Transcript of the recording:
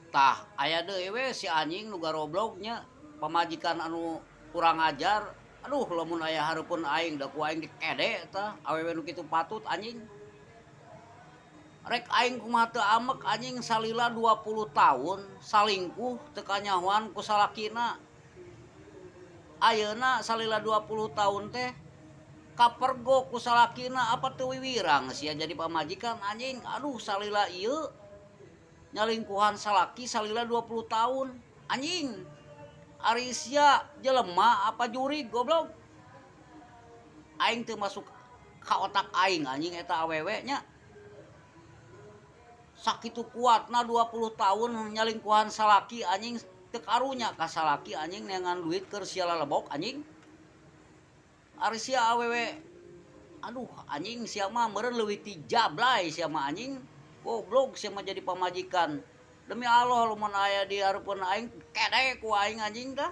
Tah aya deui we si anjing nu garoblog nya, pamajikan anu kurang ajar. Aduh, lamun aya hareupeun aing da ku aing dikede tah awewe nu kitu patut anjing. Rek aing kumaha teu amek anjing, salila 20 tahun salingkuh teu kanyahoan ku salakina. Ayeuna salila 20 tahun teh kapergok ku salakina, apa teu wiwirang sia jadi pamajikan anjing. Aduh, salila ieu nyalingkuhan salaki salila 20 tahun anjing. Ari sia jelema apa jurig, goblok? Aing teu masuk ka otak aing anjing eta awewe nya. Sakitu kuatna 20 tahun nyalingkuhan salaki anjing, teu karunya ka salaki anjing neangan duit keur sia lalebok anjing. Ari sia awewe, aduh anjing, sia mah meureun leuwih ti jablay sia mah anjing. Goblok sia mah jadi pamajikan. Demi Allah, lamun aya di hareupeun aing kede ku aing anjing tah.